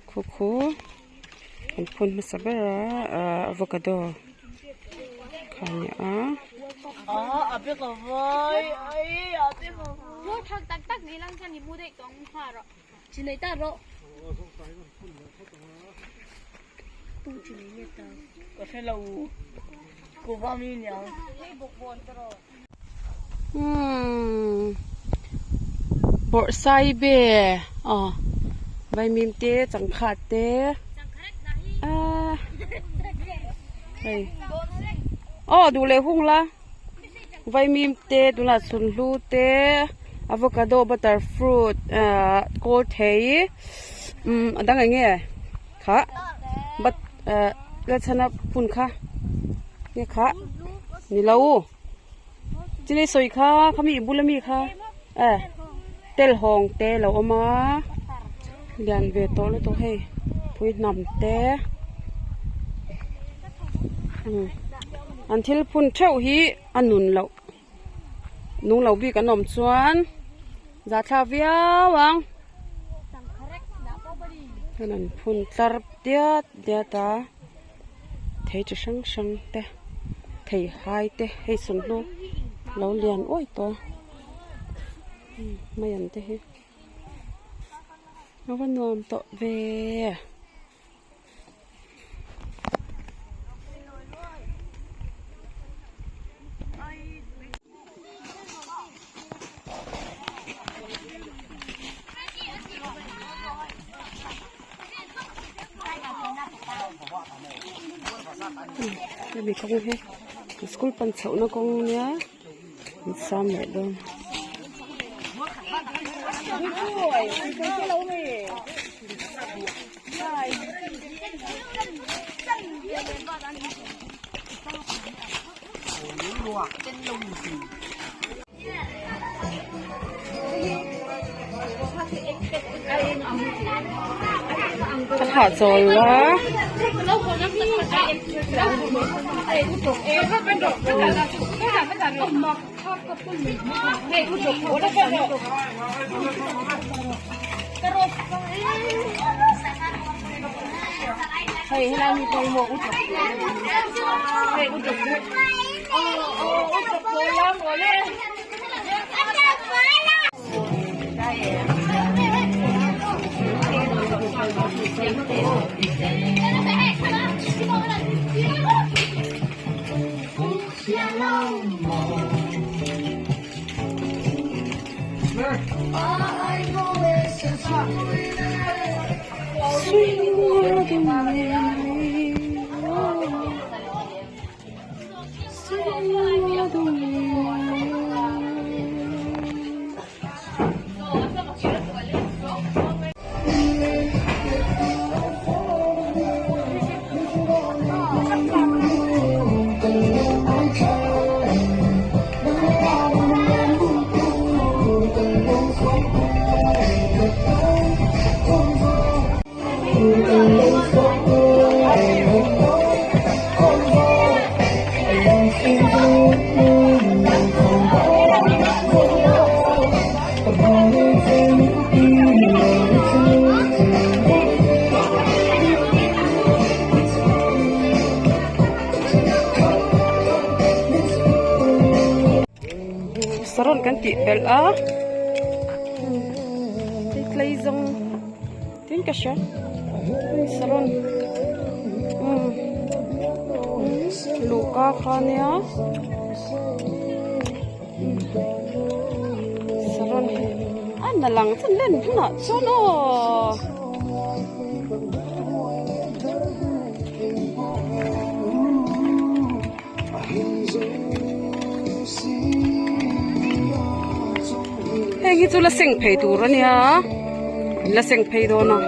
Khu khu an phun hmasa ber a ahh avocado kha a ni a. Umm bawrhsaibe aw vaimim te changkha te ahh hei aw duh leh hung la vaimim te tunah chhunhlu te avocado butter fruit ahh kawl thei umm a dang eng nge kha but ahh lalchhana phun kha nge kha ni lo. Chini sawi kha khami bula mi kha eh tel hawng te lo awm a lian ve tawh lutuk hei pui hnam te umm an thil phun theuh hi a nun loh nung lo bik an awm chuan zahthlak viau ang chuan an phun tlar diat diat a. Thei chi hrang hrang te thei hai te hei sunhlu lo lian uai tawh a mai ang te hi a va nuam tawh ve. Hemi kawng hi school pan chhoh na kawng ania an siam leh dawn. A thlah chawl a. Saron kan tih belh a hei tlei zawng tin ka hria hei saron umm luhka kha ania saron hi a na lang chuan len hunah chuan aw. Heng hi chu la seng phei tur a nia an la seng phei dawn a.